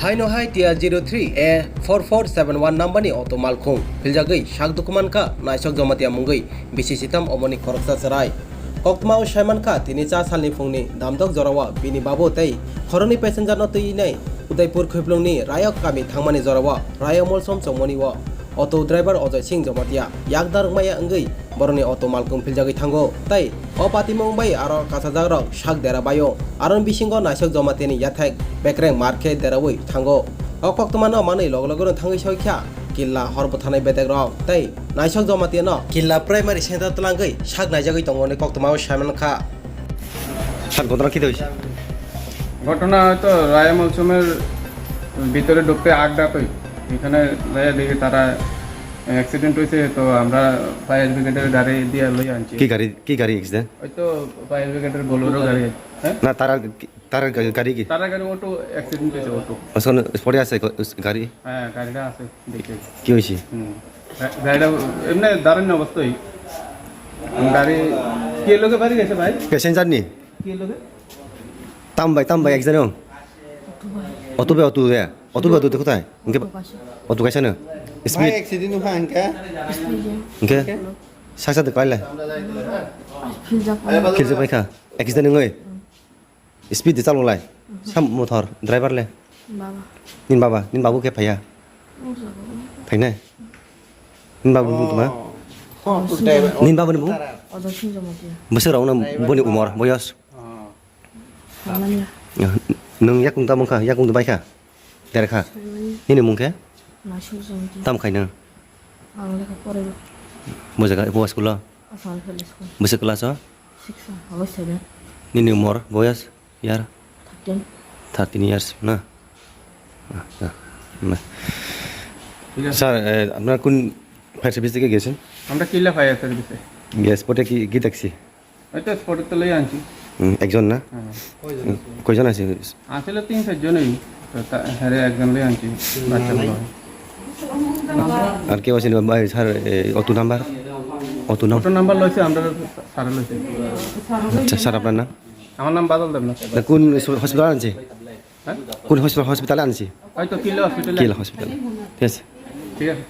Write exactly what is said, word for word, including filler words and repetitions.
Haino hai T R zero three A four four seven one number ni auto malkhung philjagwi sak dukuman kha Naisok Jamatia mungwi bisi sitam omoni khoroksa chwrai. Koktwma o saiman kha tini cha salni phungni damdok jorao bini babu tei khoroknwi passenger no twi nai Udaipur Khwiplungni Rayok kami thangmani jorao Rayok Molsom chongmani o auto driver Ojoy Singh Jamatia yak darwk maya wngwi borokni auto malkhung philjagwi thango tei o patimung bai aro kachajakrok sak dera baio. Aroni bisingo Naisok Jamatiani yathek bekreng mar khe deraui thango. O koktwmano manwi loge loge no thangwi soi kha killa hor bwtharnai bedekrok tei Naisok Jamatiano killa primary center twlangwi sak naijagwi tongo hwnwi koktwmao saiman kha. Sir, ঘটনা কী হয়েছে? ঘটনা হয়তো রায়া মলসুমের ভিতরে ঢুকতে আগ ডাক হই, এখানে যাইয়া দেখি তারা অ্যাক্সিডেন্ট হয়েছে, তো আমরা ফায়ার ব্রিগেডের গাড়ি দিয়ে লই আনছি। কি গাড়ি, কি গাড়ি অ্যাক্সিডেন্ট? হয়তো ফায়ার ব্রিগেডের বোলেরো গাড়ি। হ্যাঁ? না, তারা কি, তারা গা-, গাড়ি কি? তারা গাড়ি অটো অ্যাক্সিডেন্ট হয়েছে, অটো। আচ্ছা, স্পটে আছে গ-, গাড়ি? হ্যাঁ, গাড়িটা আছে, দেখে। কি হয়েছে? হুম। গা-, গাড়িটা এমনি দারুণ অবস্থায়। গাড়ি কে লোকে বাড়ি গেছে ভাই? প্যাসেঞ্জার নি? Kilo ke? Tam bai, tam bai, ek jano. Otu bai, otu ya. Otu bai, otu kotai? Engke otu kaisa no. Speed. Bhai, accident hua engke? Speed ya. Engke? Saksa de kaila. Philjak. Khiljak bai kha. Accident ngoi. Speed de chalo lai. Sam motor driver le. Baba. Nin baba, nin babu ke phaya. Phai nai. Nin babu bung tuma. Oh. Oh, driver. Nin babu ni bung? Ojo Singh Jamatia. Bwswk rok no boni umor, boyos? Oh. Swmanya. Nwng yakung tamo kha, yakung bai kha? Dera kha? Swmanya. Nini mung khe? Naisok Jamatia. Tam khai nwng? Ang lekha porai. Bo jaga, bo school o? Assamese school. Bwswk class o? Six o, abo seven. Nini umor, boyos, year? Thirteen. Thirteen years, na? আচ্ছা, না। স্যার, এ, আপনারা কোন fire service থেকে গেছেন? আমরা কিল্লা ফায়ার সার্ভিসে। গিয়ে স্পটে কি, কি দেখছি? ওই তো স্পটে তো লই আনছি। হুম, একজন না? হ্যাঁ। হুম, কয়জন আছে? আসলে তিন চারজনই। তো তা-, হ্যাঁ রে, একজন লই আনছি। বাচ্চা বড় হয়। আর কেউ আছে না? ভাই, স্যার, এ, অটো নাম্বার? অটো নাম? অটো নাম্বার লইছে, আমরা স্যারে লইছে। আচ্ছা, স্যার, আপনার নাম? আমার নাম বাদল দেবনাথ। না, কোন হসপিটাল আনছে? হ্যাঁ? কোন হসপিটাল, হসপিটালে আনছি? হয়তো কিলো হসপিটালে। কিলো হসপিটালে। ঠিক আছে। ঠিক আছে।